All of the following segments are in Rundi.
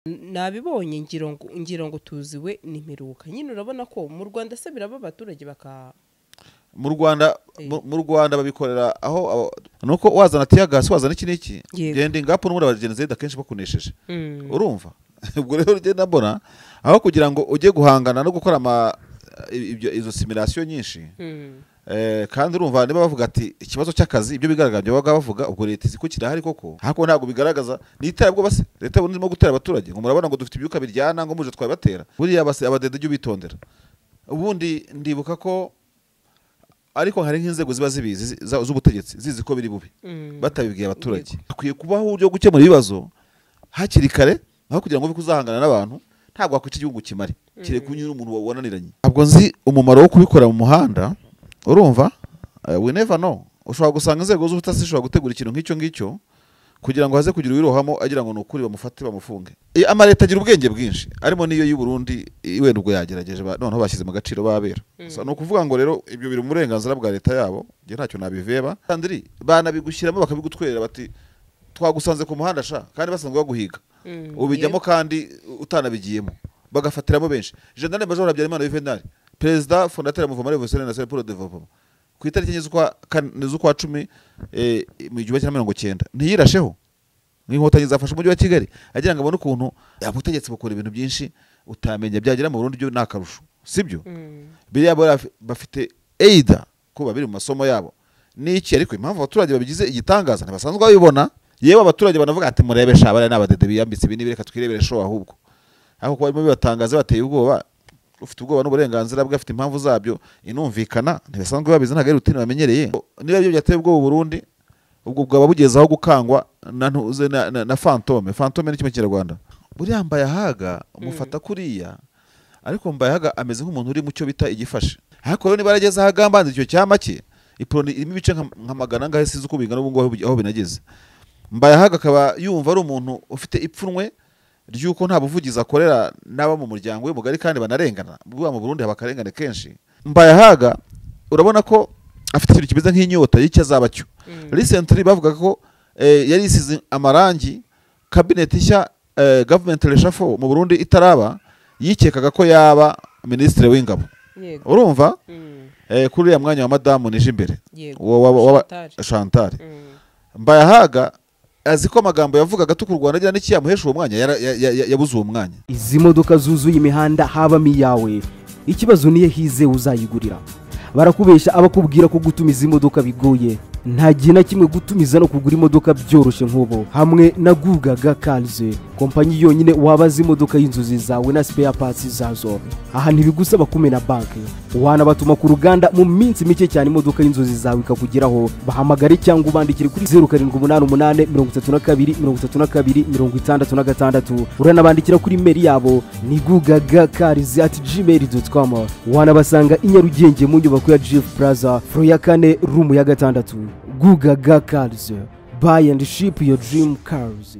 Nabibonye ngira ngo tuziwe n'imperuka nyine. Urabona ko mu Rwanda se biraba abaturage baka Mu Rwanda, mu Rwanda babikorera aho nuko wazana tear gas, wazana iki n'iki, genda ingapo n'ubundi abagenzi akenshi bakunesheje. Urumva, ubwo rero ugenda mbona aho kugira ngo ujye guhangana no gukora ama ibyo izo simulation nyinshi. Kandi urumva niba bavuga ati ikibazo cy'akazi, ibyo bigaragara byo baga bavuga, ubwo leta izi ko kirahari koko, ariko ntabwo bigaragaza ni iterabwoba se leta irimo gutera abaturage ngo murabona ngo dufite ibyuka biryana ngo muje twabibatera. Buriya base abadede jya ubitondera. Ubundi ndibuka ko ariko hari nk'inzego ziba zibizi z'ubutegetsi zizi ko biri bubi, batabibwiye abaturage. Hakwiye kubaho uburyo bwo gukemura ibibazo hakiri kare, aho kugira ngo ube kuzahangana n'abantu. Ntabwo wakwica igihugu kimare kereka unyura umuntu wananiranye. Ntabwo nzi umumaro wo kubikora mu muhanda. Urumva, we never know, ushobora gusanga inzego z'ubutasi zishobora gutegura ikintu nk'icyo ngicyo kugira ngo haze kugira uwirohamo agira ngo ni ukuri, bamufate bamufunge. Amaleta agira ubwenge bwinshi, arimo n'iyo y'u Burundi wenda ubwo yagerageje, noneho bashyize mu gaciro babera. So, ni ukuvuga ngo rero ibyo biri mu burenganzira bwa leta yabo, njye ntacyo nabiveba. Andri banabigushyiramo bakabigutwerera bati twagusanze ku muhanda sha, kandi basanzwe baguhiga, ubijyamo kandi utanabigiyemo, bagafatiramo benshi. General Major Habyarimana Juvenal, perezida fondateur du Mouvement Révolutionnaire National pour le Développement, ku itariki 4 z'ukwa 10 mu 1990 ntiyirasheho nk'inkotanyi zafashe umujyi wa Kigali agira ngo abone ukuntu ubutegetsi bukora ibintu byinshi utamenya. Byagera mu Burundi byo ni akarusho, sibyo? Biriya bafite either kuba biri mu masomo yabo n'iki, ariko impamvu abaturage babigize igitangaza ntibasanzwe babibona. Yewe abaturage banavuga ati murebe sha, bariya ni abadede biyambitse ibi n'ibi, reka twirebere show. Ahubwo ariko kuba barimo bibatangaza bateye ubwoba, ufite ubwoba n'uburenganzira bwe, afite impamvu zabyo inumvikana, ntibasanzwe babizi, ntabwo ari routine bamenyereye. Niba ibyo byateye ubwoba u Burundi, ubwo bwaba bugeze aho gukangwa na ntuze na fantôme. Fantôme ni kimwe Kinyarwanda. Buriya Mbayahaga umufata kuriya, ariko Mbayahaga ameze nk'umuntu uri mu cyo bita igifashe. Ariko rero niba yarageze aho agambanira icyo cyama cye, Uprona irimo ibice nka magana angahe, sinzi uko bingana ubu ngubu aho binageze, Mbayahaga akaba yumva ari umuntu ufite ipfunwe ry'uko nta buvugizi akorera n'abo mu muryango we mugari kandi banarengana. Buriya mu Burundi haba akarengane kenshi. Mbayahaga urabona ko afite ikintu kimeze nk'inyota y'icyo azaba cyo. Recently bavuga ko yari yisize amarangi cabinet nshya, government reshuffle mu Burundi itaraba, yikekaga ko yaba minisitiri w'ingabo. Urumva, kuri uriya mwanya wa madamu Nijimbere, Chantal. Chantal. Mbayahaga azi ko amagambo yavugaga tuku Rwanda agira n'iki yamuhesha uwo mwanya, yabuze uwo mwanya. Izi modoka zuzuye imihanda habamo iyawe? Ikibazo niyo hize uzayigurira. Barakubesha abakubwira ko gutumiza imodoka bigoye. Nta gihe na kimwe gutumiza no kugura imodoka byoroshye nk'ubu hamwe na Gugaga Cars, kompanyi yonyine wabaza imodoka y'inzozi zawe na spare parts zazo. Aha ntibigusaba kumena banki, wanabatuma ku ruganda, mu minsi mike cyane imodoka y'inzozi zawe ikakugeraho. Bahamagare cyangwa ubandikire kuri 0788323266. Uranabandikira kuri email yabo ni gugagacars@gmail.com. Wanabasanga i Nyarugenge mu nyubako ya GF Plaza, floor ya 4, room ya 6. Gugaga Cars, buy and ship your dream cars.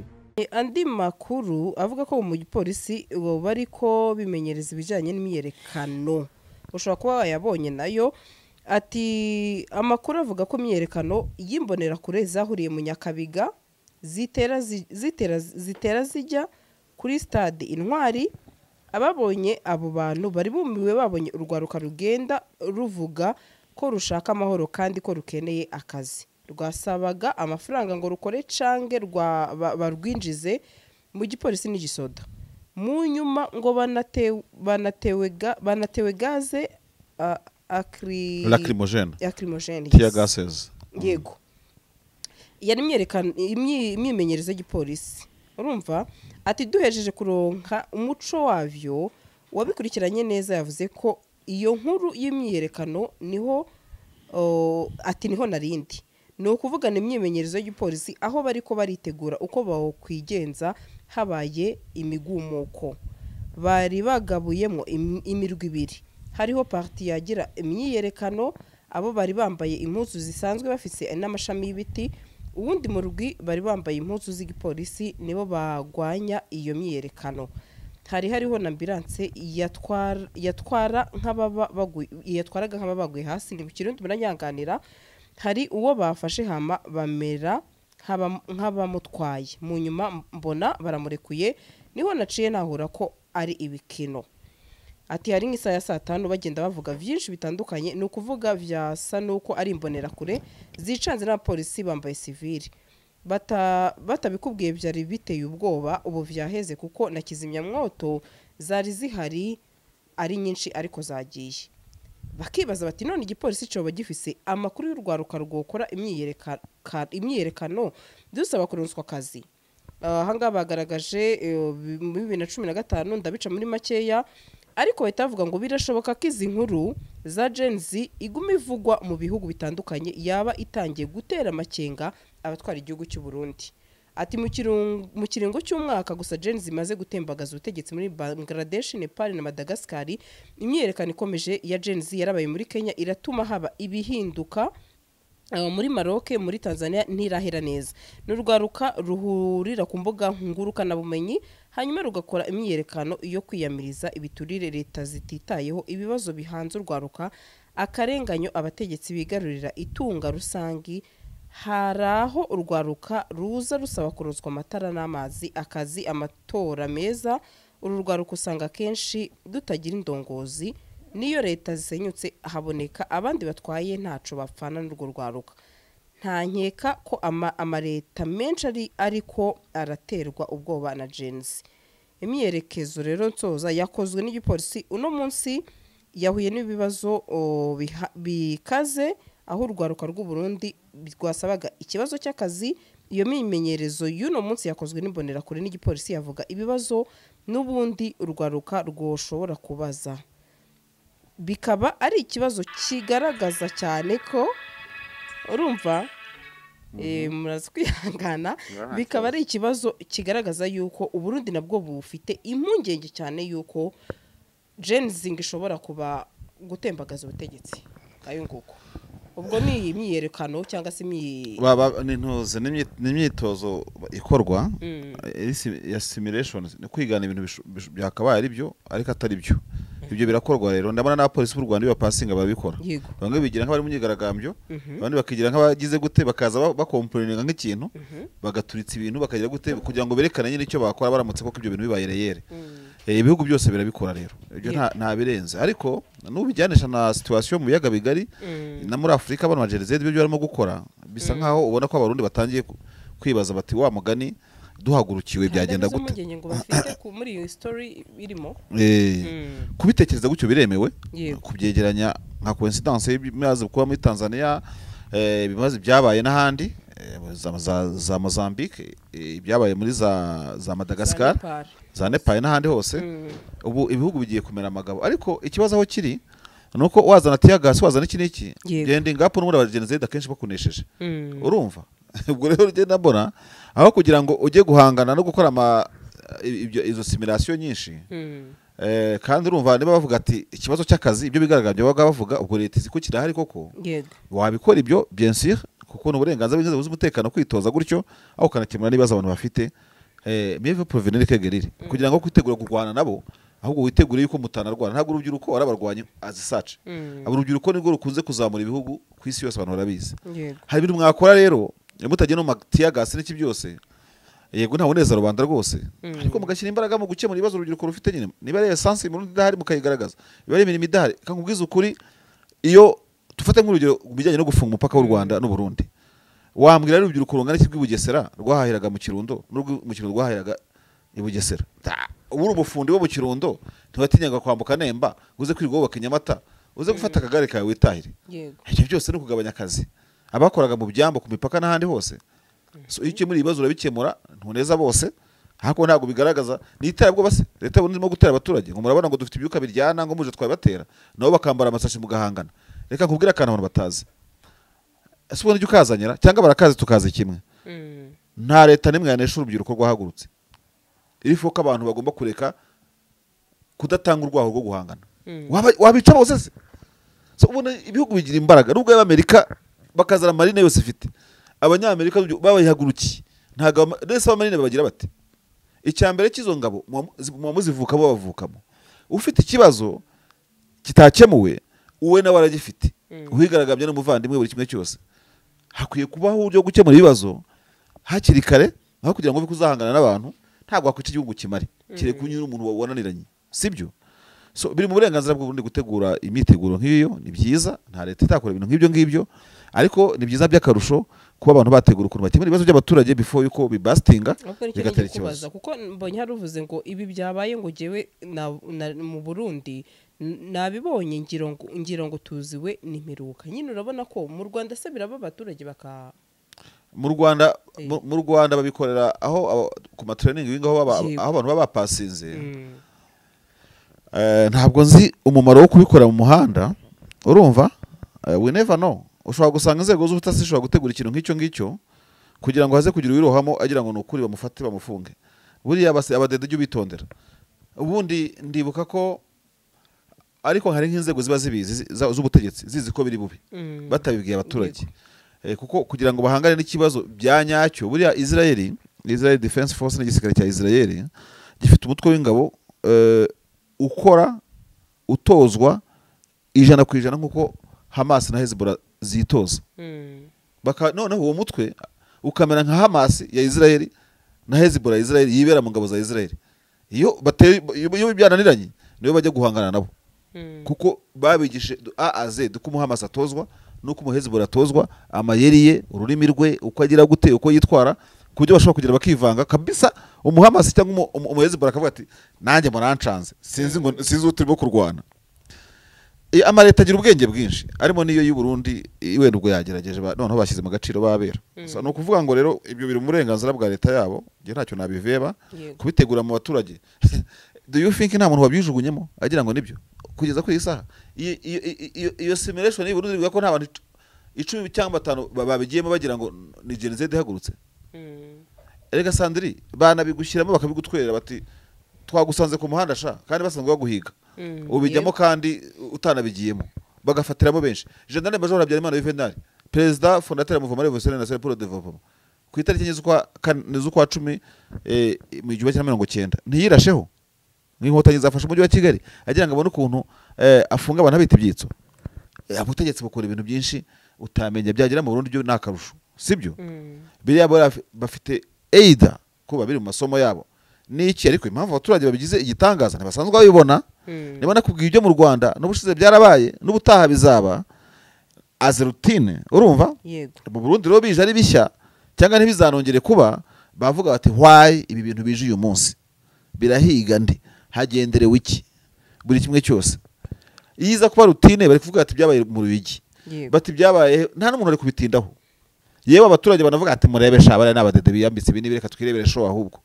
Andi makuru avuga ko mu gipolisi bari ko bimenyereza ibijyanye n'imyiyerekano, ushobora kuba wayabonye nayo. Ati amakuru avuga ko imyiyerekano y'imbonerakure zahuriye mu Nyakabiga zitera zijya kuri stade Intwari. Ababonye abo bantu bari bumiwe babonye urwaruka rugenda ruvuga ko rushaka amahoro kandi ko rukeneye akazi, rwasabaga amafaranga ngo rukore cange barwinjize mu gipolisi n'igisoda. Mu nyuma ngo banatewe gaze lacrymogène. Lacrymogène. Tear gases. Yego, yari imyimenyerezo y'igipolisi. Urumva, ati duhejeje kuronka umuco wavyo, wabikurikiranye neza yavuze ko iyo nkuru y'imyiyerekano niho ati niho narindi, ni ukuvuga ni imyimenyerezo y'igipolisi aho bariko baritegura uko bawukwigenza habaye imigumuko. Bari bagabuyemo imirwi ibiri, hariho partie yagira imyiyerekano, abo bari bambaye impuzu zisanzwe bafise n'amashami y'ibiti, uwundi murwi bari bambaye impuzu z'igipolisi, nibo bagwanya iyo myiyerekano. Hari hariho na ambulance yatwaraga nk'ababa baguye hasi. Ni mu Kirundi, muranyanganira. Hari uwo bafashe hama bamera nk'abamutwaye, mu nyuma mbona baramurekuye. Niho naciye nahura ko ari ibikino. Ati hari nk'isaha ya saa 5 bagenda bavuga byinshi bitandukanye, ni ukuvuga vyasa nuko ari imbonerakure zicanze n'abapolisi bambaye sivili. Batabikubwiye byari biteye ubwoba, ubu vyaheze kuko na kizimyamwoto zari zihari ari nyinshi ariko zagiye. Bakibaza bati none igipolisi coba gifise amakuru y'urwaruka rwokora imyiyerekano dusaba kuronswa akazi. Ahangaha bagaragaje mu 2015, ndabica muri makeya, ariko bahita bavuga ngo birashoboka ko izi nkuru za Gen Z iguma ivugwa mu bihugu bitandukanye yaba itangiye gutera amakenga abatwara igihugu cy'u Burundi. Ati mu kiringo cy'umwaka gusa Gen Z imaze gutembagaza ubutegetsi muri Bangladesh, Nepal na Madagascar. Imyiyerekano ikomeje ya Gen Z yarabaye muri Kenya iratuma haba ibihinduka muri Maroc, muri Tanzania ntirahera neza. N'urwaruka ruhurira ku mbuga ngurukanabumenyi hanyuma rugakora imyiyerekano yo kwiyamiriza ibiturire leta zititayeho, ibibazo bihanze urwaruka, akarenganyo abategetsi bigarurira itunga rusangi. Hari aho urwaruka ruza rusaba kurozwa amatara n'amazi, akazi, amatora meza. Uru rwaruka usanga akenshi rutagira indongozi, niyo leta zisenyutse haboneka abandi batwaye ntaco bapfana n'urwo rwaruka. Nta nkeka ko amaleta menshi ari ariko araterwa ubwoba na Gen Z. Imyiyerekezo rero nsoza yakozwe n'igipolisi uno munsi yahuye n'ibibazo bikaze, aho urwaruka rw'u Burundi rwasabaga ikibazo cy'akazi. Iyo mimenyerezo y'uno munsi yakozwe n'imbonerakure n'igipolisi yavuga ibibazo n'ubundi urwaruka rwoshobora kubaza, bikaba ari ikibazo kigaragaza cyane ko urumva murazi kwihangana, bikaba ari ikibazo kigaragaza yuko Uburundi nabwo bufite impungenge cyane yuko Gen Z ishobora kuba gutembagaza ubutegetsi. Ayo nguko ubwo ni imyiyerekano cyangwa se n'intuze n'imyitozo ikorwa ya simulation, ni kwigana ibintu byakabaye ari byo ariko atari byo. Ibyo birakorwa rero, ndabona n'abapolisi b'u Rwanda bapasinga babikora. Bamwe bigira nk'abari mu myigaragambyo, abandi bakigira nk'abagize gute, bakaza bakomponinga nk'ikintu, bagaturitsa ibintu bakagira gute kugira ngo berekane nyine icyo bakora baramutse koko ibyo bintu bibaye reyere. Ibihugu byose birabikora rero, ibyo nta birenze. Ariko nubijyanisha na situation mu biyaga bigari na muri Afrika, abantu ba Gen Z ibyo barimo gukora bisa nkaho ubona ko abarundi batangiye kwibaza bati wa mugani duhagurukiwe byagenda gute. Muri iyo story irimo kubitekereza gutyo biremewe, kubyegeranya nka coincidence bimaze kuba muri Tanzania, bimaze byabaye n'ahandi za Mozambique, ibyabaye muri za Madagascar, za Nepal n'ahandi hose. Ubu ibihugu bigiye kumera amagabo, ariko ikibazo aho kiri nuko wazana tear gas, wazana iki n'iki, gending up n'ubundi aba Gen Z akenshi bakunesheje. Urumva ubwo rero ugenda mbona aho kugira ngo ujye guhangana no gukora izo simulation nyinshi, kandi urumva niba bavuga ati ikibazo cy'akazi, ibyo bigaragambyo baga bavuga, ubwo leta izi ko kirahari koko, wabikora ibyo bien sûr, kuko n'uburenganzira bw'inzego z'umutekano kwitoza gutyo, aho ukanakemura n'ibibazo abantu bafite. Mieux vaut prévenir que guérir, kugira ngo kwitegura kurwana nabo, ahubwo witegure yuko mutanarwana. Ntabwo urubyiruko arabarwanya azisace, abo urubyiruko nirwo rukunze kuzamura ibihugu ku isi yose, abantu barabizi. Hari ibintu mwakora rero mutagiye no tear gas n'iki byose, yego nta boneza rubanda rwose, ariko mugashyira imbaraga mu gukemura ibibazo urubyiruko rufite nyine. Niba ari essence mu Burundi idahari mukayigaragaza, niba ari imirimo idahari, kankubwiza ukuri, iyo tufate nk'urugero mu bijyanye no gufunga umupaka w'u Rwanda n'u Burundi, wambwira ari urubyiruko rungana iki rw'i Bugesera rwahahiraga mu Kirundo n'urwo mu Kirundo rwahahiraga i Bugesera? Ubu uri umufundi wo mu Kirundo ntiwatinyaga kwambuka Nemba uze kwirirwa wubaka i Nyamata, uze gufata akagare kawe witahire. Ibyo byose ni ukugabanya akazi abakoraga mu byambo ku mipaka n'ahandi hose. So iyo ukemura ibibazo urabikemura, ntuneza bose, ariko ntabwo bigaragaza ni iterabwoba se leta y'u Burundi irimo gutera abaturage ngo murabona ngo dufite ibyuka biryana ngo muje twabibatera, nabo bakambara amasashi mugahangana. Reka nkubwire akantu abantu batazi, ese ubona ujya ukazanyira cyangwa barakazi tukazi kimwe? Nta leta n'imwe yanesha urubyiruko rwahagurutse. Iri ko abantu bagomba kureka kudatanga urwaho rwo guhangana. Wabica bose se? So ubona ibihugu bigira imbaraga, nubwo y'Amerika bakazana marine yose ifite, abanyamerika babayihagurukiye, ntago ndetse abamarine babagira bati icyambere cy'izo ngabo muba muzivukamo bavukamo. Ufite ikibazo kitakemuwe uwe nawe aragifite, uhigaragambye n'umuvandimwe buri kimwe cyose. Hakwiye kubaho uburyo bwo gukemura ibibazo hakiri kare, aho kugira ngo ube kuzahangana n'abantu. Ntabwo wakwica igihugu kimare kire kunyura umuntu wananiranye, sibyo? So biri mu burenganzira bw'u Burundi gutegura imyiteguro nk'iyo, ni byiza, nta leta itakora ibintu nk'ibyo ngibyo, ariko ni byiza by'akarusho kuba abantu bategura ukuntu bakemura ibibazo by'abaturage before yuko bibastinga bigatera ikibazo. Kuko mbonye haruvuze ngo ibi byabaye ngo jewe mu Burundi nabibonye ngira ngo tuziwe n'imperuka. Nyine urabona ko mu Rwanda se biraba abaturage baka mu Rwanda mu Rwanda babikorera aho ku ma training wingaho aho abantu baba bapasinze. Ntabwo nzi umumaro wo kubikora mu muhanda, urumva? We never know. Ushobora gusanga inzego z'ubutasi zishobora gutegura ikintu nk'icyo ngicyo kugira ngo haze kugira uwirohamo agira ngo nukuri bamufate bamufunge. Buriya abadede jya ubitondera. Ubundi ndibuka ko ariko hari nk'inzego ziba zibizi z'ubutegetsi zizi ko biri bubi batabibwiye abaturage, kuko kugira ngo bahangane n'ikibazo bya nyacyo. Buriya Israel Defense Force n'igisirikare cya Israel gifite umutwe w'ingabo ukora utozwa 100% nkuko Hamas na Hezbollah zitoza. Baka noneho uwo mutwe ukamera nka Hamas ya Israel na Hezbollah ya Israel yibera mu ngabo za Israel. Iyo bateye iyo byananiranye niyo bajya guhangana nabo, kuko babigishe A a Z uko Hamas atozwa nuko Hezbollah atozwa, amayeri ye, ururimi rwe, uko agira gute, uko yitwara, kubyo bashobora kugira bakivanga kabisa. Umuhamas cyangwa umuhezbollah akavuga ati nanjye murancanze, sinzi ngo sinzi uturimo kurwana. Amareta agira ubwenge bwinshi arimo niyo y'u Burundi wenda ubwo yagerageje noneho bashyize mu gaciro babera. So no kuvuga ngo rero ibyo biri mu burenganzira bwa leta yabo, nge ntacyo nabiveba kubitegura mu baturage. Do you think nta muntu wabijugunyemo agira ngo nibyo kugeza kuri isaha iyo simulation y'u Burundi bivuga ko nta bantu 10 cyangwa 5 babigiyemo bagira ngo ni Gen Z ihagurutse? Erega Sandri banabigushyiramo bakabigutwerera bati twagusanze ku muhanda sha, kandi basanzwe baguhiga ubijyamo kandi utanabigiyemo, bagafatiramo benshi. General Major Habyarimana Juvenal, Président fondateur du Mouvement Révolutionnaire National pour le Développement, ku itariki 4 z'ukwa 10 mu 1990 ntiyirasheho n'inkotanyi zafashe umujyi wa Kigali agira ngo abone ukuntu afunga abantu abita ibyitso. Abutegetsi bukora ibintu byinshi utamenya, byagera mu Burundi byo nakarusho, sibyo? Biriya bafite either kuba biri mu masomo yabo niki, ariko impamvu abaturage babigize igitangaza ntibasanzwe babibona. Niba nakubwiye ibyo mu Rwanda n'ubushize byarabaye n'ubutaha bizaba as routine, urumva? Mu Burundi rero bije ari bishya cyangwa ntibizanongere kuba, bavuga bati why ibi bintu bije uyu munsi, birahiga ndi, hagenderewe iki, buri kimwe cyose. Iza kuba routine bari kuvuga ati byabaye mu Ruyigi, bati byabaye, nta n'umuntu ari kubitindaho. Yewe abaturage banavuga ati murebe sha bari n'abadede biyambitse ibi nibireka twirebere show ahubwo.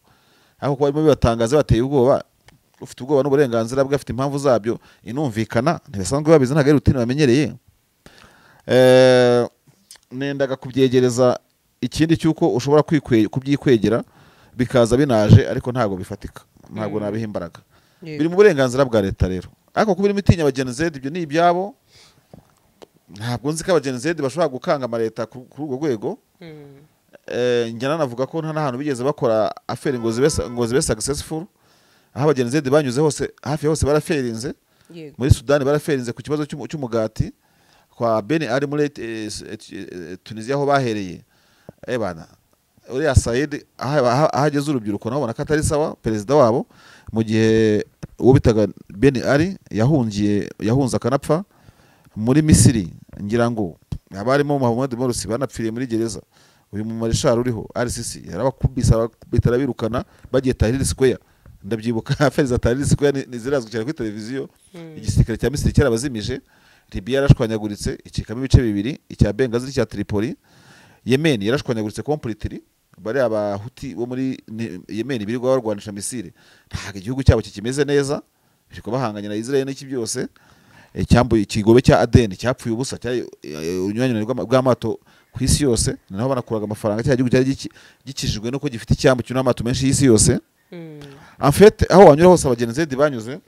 Aho kuba barimo bibatangaza bateye ubwoba, ufite ubwoba n'uburenganzira bwe, afite impamvu zabyo inumvikana, ntibasanzwe babizi, ntabwo ari routine bamenyereye. Nendaga kubyegereza ikindi cyuko ushobora kubyikwegera bikaza binaje, ariko ntabwo bifatika, ntabwo nabiha imbaraga. Biri mu burenganzira bwa leta rero, ariko kuba irimo itinya aba Gen Z ibyo ni ibyabo. Ntabwo nzi ko aba Gen Z bashobora gukanga amaleta kuri urwo rwego. Njya nanavuga ko nta n'ahantu bigeze bakora affaire ngo zibe successful. Aho aba Gen Z banyuze hose hafi ya hose baraferinze. Muri Sudani baraferinze ku kibazo cy'umugati kwa Ben Ali, muri Tunisia aho bahereye bana uriya Said aho ageze urubyiruko nabo babona ko atari sawa perezida wabo, mu gihe uwo bitaga Ben Ali yahunze akanapfa. Muri Misiri ngira ngo abarimo Mohamed Morsi banapfiriye muri gereza. Uyu mu marishal uriho RCC yarabakubise abakubita arabirukana bagiye Tahrir Square, ndabyibuka affaire za Tahrir Square ni zirazwi cyane kuri televiziyo. Igisirikare cya Misiri cyarabazimije. Libya yarashwanyaguritse icikamo ibice bibiri, icya Benghazi n'icya Tripoli. Yemen yarashwanyaguritse completely, bari abahuti bo muri Yemen birirwa barwanisha misile, ntabwo igihugu cyabo kikimeze neza, biriko bahanganye na Israel n'iki byose. Icyambu ikigobe cya Aden cyapfuye ubusa, cyari urunyuranyurane bw'amato ku isi yose, ni naho banakuraga amafaranga. Cya gihugu cyari gikijijwe nuko gifite icyambu kirimo amato menshi y'isi yose. En fait aho wanyura hose aba Gen Z banyuze,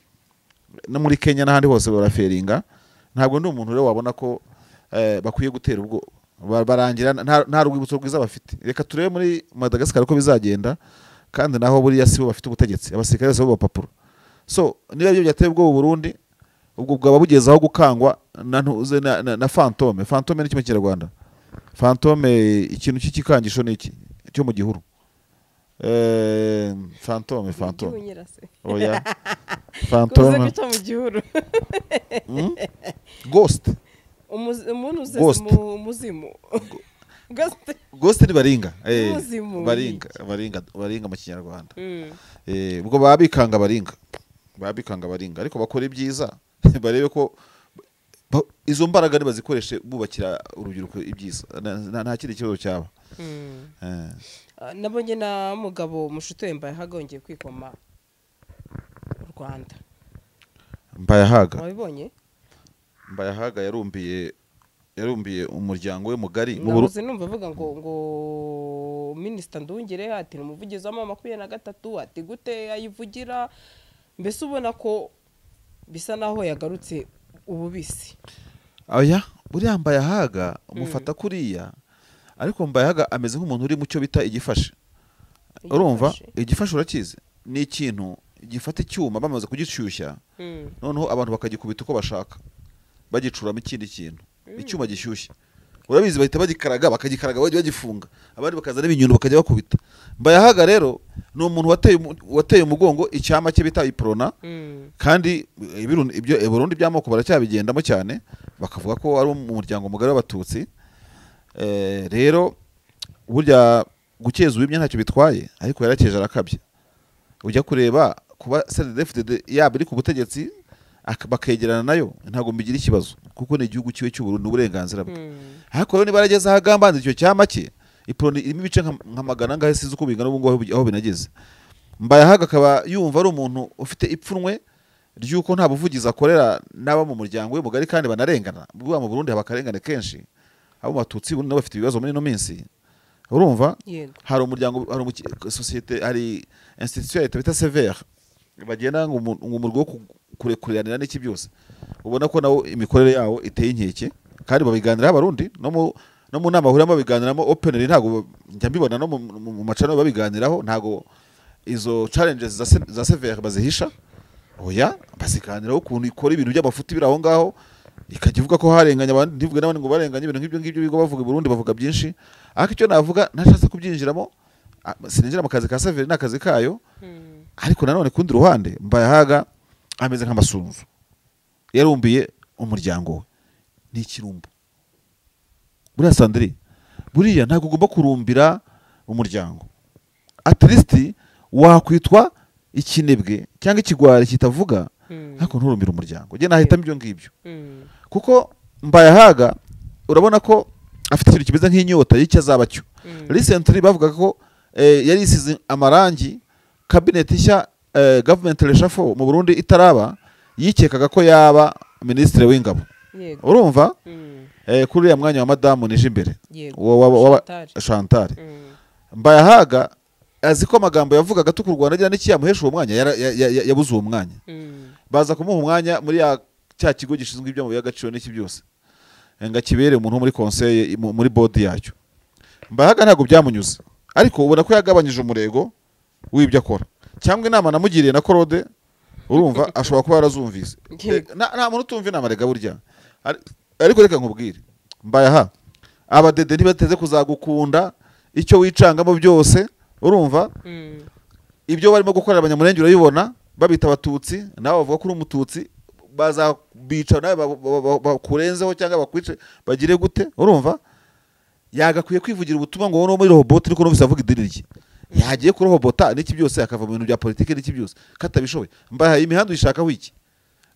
no muri Kenya n'ahandi hose baraferinga. Ntabwo ndi umuntu rero wabona ko bakwiye gutera ubwo barangira nta rwibutso rwiza bafite. Reka turebe muri Madagascar uko bizagenda, kandi naho buriya sibo bafite ubutegetsi, abasirikare bose bo bapapuro. So niba ibyo byateye ubwoba Burundi, ubwo bwaba bugeze aho gukangwa na ntuze na fantôme. Fantôme ni kimwe Kinyarwanda, fantôme ikintu cy'ikikangisho ni iki cyo mu gihuru. Fantome oya fantome guca mu gihuru. Ghost umuntu uze umuzimu. Ghost ni baringa, baringa mu Kinyarwanda. Ubwo babikanga baringa ariko bakora ibyiza, barebe ko izo mbaraga nibazikoreshe bubakira urubyiruko ibyiza, nta kindi kibazo cyaba. Nabonye na mugabo mushuti Mbayahaga yongeye kwikoma u Rwanda. Mbayahaga wabibonye? Mbayahaga yarumbiye umuryango we mugari. Nabuze numva avuga ngo Minister Ndungire ati umuvugizi wa 23 ati gute ayivugira, mbese ubona ko bisa naho yagarutse ububisi. Oya, buriya Mbayahaga umufata kuriya, ariko Mbayahaga ameze nk'umuntu uri mu cyo bita igifashe. Urumva igifashe urakizi, ni ikintu gifata icyuma bamaze kugishyushya, noneho abantu bakagikubita uko bashaka, bagicuramo ikindi kintu, icyuma gishyushye. Urabizi bahita bagikaraga, bakagikaraga bagifunga, abandi bakazana ibinyundo bakajya bakubita. Mbayahaga rero ni umuntu wateye umugongo icyama cye bita Iprona, kandi ibyo Burundi by'amoko baracyabigendamo cyane, bakavuga ko ari umuryango mugari w'abatutsi. Rero burya gukeza uwimye ntacyo bitwaye, ariko yarakeje arakabye. Ujya kureba kuba CNDD-FDD yaba iri ku butegetsi bakegerana nayo ntago mbigira ikibazo, kuko ni igihugu cyiwe cy'u Burundi, uburenganzira bwe. Ariko rero niba yarageze ahagambanira icyo cyama cye, Iprona irimo ibice nka magana angahe sinzi uko bingana ubu ngubu aho binageze. Mbayahaga akaba yumva ari umuntu ufite ipfunwe ry'uko nta buvugizi akorera n'abo mu muryango we mugari kandi banarengana. Bwa mu Burundi haba akarengane kenshi, abo Batutsi bundi nabo bafite ibibazo muri ino minsi. Urumva hari umuryango, hari societe, hari institution ya leta bita Severe bagenda ngo umurwo wo kurekuranira n'iki byose, ubona ko nawo imikorere yawo iteye inkeke, kandi babiganiraho Abarundi no mu nama bahuramo babiganiramo openly, ntago njya mbibona no mu macano babiganiraho, ntago izo challenges za Severe bazihisha. Oya, baziganiraho ukuntu ikora ibintu by'amafuti biri aho ngaho, ikajya ivuga ko harenganya abandi, ntivuge n'abandi ngo barenganye, ibintu nk'ibyo ngibyo bigo bavuga i Burundi bavuga byinshi. Ariko icyo navuga ntashatse kubyinjiramo, sininjira mu kazi ka Severe n'akazi kayo. Ariko nanone kundi ruhande Mbayahaga ameze nk'amasunzu, yarumbiye umuryango we ni ikirumbo. Buriya Sandrine, buriya ntabwo ugomba kurumbira umuryango, at least wakwitwa ikinebwe cyangwa ikigwari kitavuga, ariko nturumbira umuryango. Njye nahitamo ibyo ngibyo, kuko Mbayahaga urabona ko afite ikintu kimeze nk'inyota y'icyo azaba cyo. Recently bavuga ko yari isize amarangi cabinet nshya, government reshuffle mu Burundi itaraba, yikekaga ko yaba ministre w'ingabo. Urumva kuri uriya mwanya wa madamu Nijimbere wa Chantal. Mbayahaga azi ko amagambo yavugaga tuku Rwanda agira n'iki yamuhesha uwo mwanya, yabuze uwo mwanya. Baza kumuha umwanya muri cya kigo gishinzwe ibyo mu by'agaciro n'iki byose, nga kibere umuntu muri conseil, muri board yacyo. Mbayahaga ntabwo byamunyuze, ariko ubona ko yagabanyije umurego w'ibyo akora, cyangwa inama namugiriye na Korode, urumva ashobora kuba yarazumvise. Nta muntu utumva inama rega burya. Ariko reka nkubwire, Mbayaha abadede ntibateze kuzagukunda icyo wicangamo byose, urumva ibyo barimo gukorera abanyamurenge urabibona, babita abatutsi nawe bavuga ko uri umututsi, bazabica nawe bakurenzeho cyangwa bakwice bagire gute. Urumva yagakwiye kwivugira ubutumwa ngo wowe muri robot, ariko numvise avuga idini rye, yagiye kuri robota n'iki byose, akava mu bintu bya politike n'iki byose katabishoboye. Mbayaha imihanda uyishakaho iki?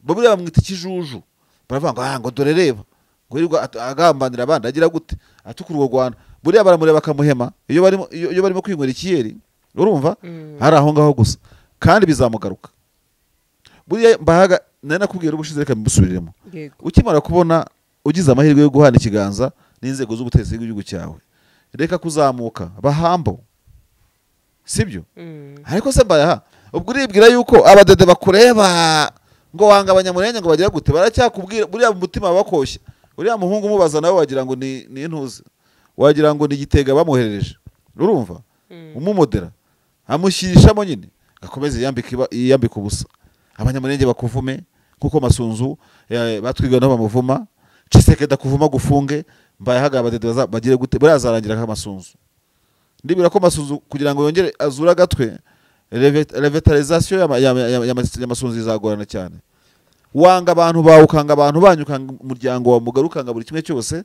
Buriya bamwita ikijuju, baravuga ngo ngo dore reba ngo yirirwa agambanira abandi agira gute atukura urwo Rwanda. Buriya baramureba bakamuhema iyo barimo kwinywera ikiyeri, urumva hari aho ngaho gusa, kandi bizamugaruka. Buriya Mbayahaga nari nakubwiye ubushize, reka mbisubiriremo. Ukimara kubona ugize amahirwe yo guhana ikiganza n'inzego z'ubutegetsi bw'igihugu cyawe, reka kuzamuka bahambo, sibyo? Ariko se Mbayaha ubwo uribwira yuko abadede bakureba ngo wanga abanyamurenge ngo bagira gute, baracyakubwira buriya mu mutima bakoshye. Uriya muhungu umubaza nawe wagira ngo ni intuze, wagira ngo ni igitega bamuherereje, urumva umumodera amushyirishamo nyine gakomeze yambika ubusa. Abanyamurenge bakuvume kuko Masunzu batwiga nabo bamuvuma, Tshisekedi akuvuma gufunge, Mbayahaga abadede bagire gute, buriya azarangira nk'Amasunzu. Ndibwira ko Masunzu kugira ngo yongere azure agatwe, revitalisation ya Masunzu izagorana cyane. Wanga abantu bawe, ukanga abantu banyu, ukanga umuryango wawe mugari, ukanga buri kimwe cyose,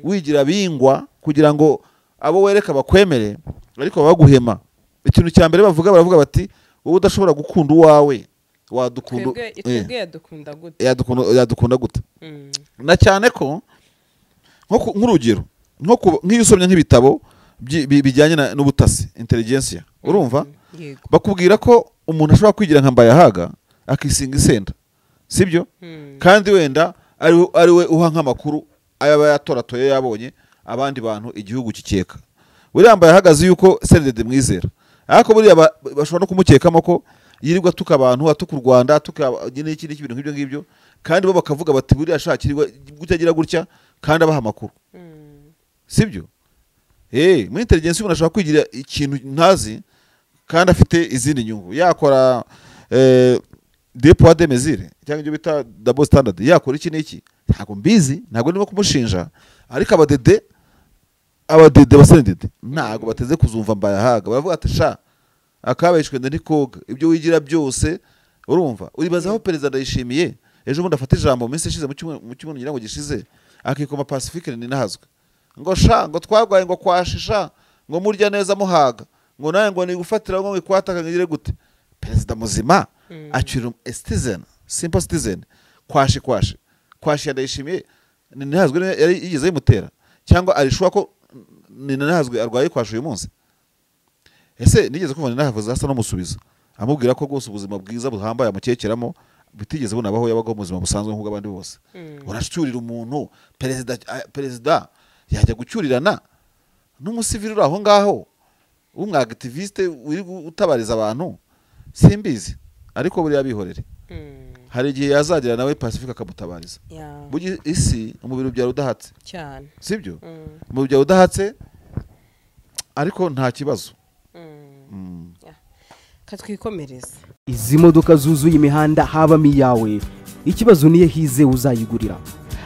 wigira bingwa kugira ngo abo wereka bakwemere, ariko baguhema. Ikintu cya mbere bavuga, baravuga bati wowe udashobora gukunda uwawe wadukunda, twebwe yadukunda gute? Yadukunda gute? Na cyane ko nk'urugero nk'iyo usomye nk'ibitabo bijyanye n'ubutasi, intelligence, urumva bakubwira ko umuntu ashobora kwigira nka Mbayahaga akisinga isenda, sibyo? Kandi wenda ari we uha nk'amakuru ayaba yatoratoye yabonye abandi bantu igihugu kikeka. Buriya Mbayahaga yuko CNDD mwizera, ariko buriya bashobora no kumukekamo ko yirirwa atuka abantu, atuka u Rwanda, atuka n'iki n'iki, ibintu nk'ibyo ngibyo, kandi bo bakavuga bati buriya ashakirwa gutya gutya, kandi abaha amakuru, sibyo? Muri intelligence umuntu ashobora kwigira ikintu ntazi kandi afite izindi nyungu, yakora deux poids deux mesures cyangwa ibyo bita double standard, yakora iki n'iki, ntabwo mbizi, ntabwo ndimo kumushinja, ariko abadede ba CNDD ntabwo bateze kuzumva Mbayahaga. Baravuga ati sha akabeshwe ndikoga ibyo wigira byose. Urumva uribazaho perezida Ndayishimiye ejo bundi afata ijambo mu minsi ishize, mu cyumweru ngira ngo gishize, akikoma Pacifique ninahazwe ngo sha ngo twagwaye ngo kwashisha ngo murya neza muhaga ngo nawe ngo ni gufatira ngo ikwataka ngire gute. Perezida muzima acyura citizen, simple citizen, kwashi kwashi kwashi Ndayishimiye ninahazwe yari yigeze yimutera, cyangwa arishwa ko ninahazwe arwaye kwashi uyu munsi. Ese nigeze kumva ninahavuze asa no musubiza amubwira ko rwose ubuzima bwiza buhambaye amukekeramo bitigeze bunabaho, yabagaho ubuzima busanzwe nk'ubwo abandi bose. Uracyurira umuntu perezida yajya gucyurirana n'umusivili uri aho ngaho w'umwactiviste uri utabariza abantu, simbizi, ariko buriya bihorere. Hari igihe yazagera nawe Pacifique akamutabariza. Burya isi umubiri ubyara udahatse cyane, sibyo? Umubiri ubyara udahatse, ariko nta kibazo. Katwikomereza. Izi modoka zuzuye imihanda habamo iyawe, ikibazo niye hize uzayigurira.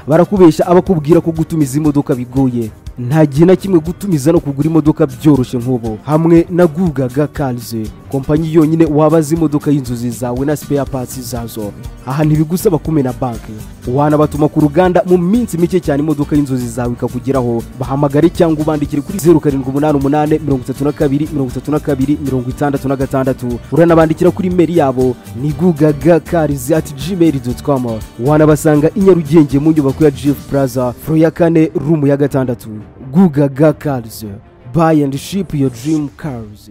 Barakubesha abakubwira ko gutumiza imodoka bigoye, nta gihe na kimwe gutumiza no kugura imodoka byoroshye nk'ubu. Hamwe na Gugaga Cars, kompanyi yonyine wabaza imodoka y'inzozi zawe na spare parts zazo. Aha ntibigusaba kumena banki, wanabatuma ku ruganda mu minsi mike cyane imodoka y'inzozi zawe ikakugeraho. Bahamagare cyangwa ubandikire kuri 0788 32 32 66. Uranabandikira kuri mail yabo ni gugagacars@gmail.com. Wanabasanga i Nyarugenge mu nyubako ya Jeff Plaza, floor ya 4, room ya 6. Gugaga Cars, buy and ship your dream cars.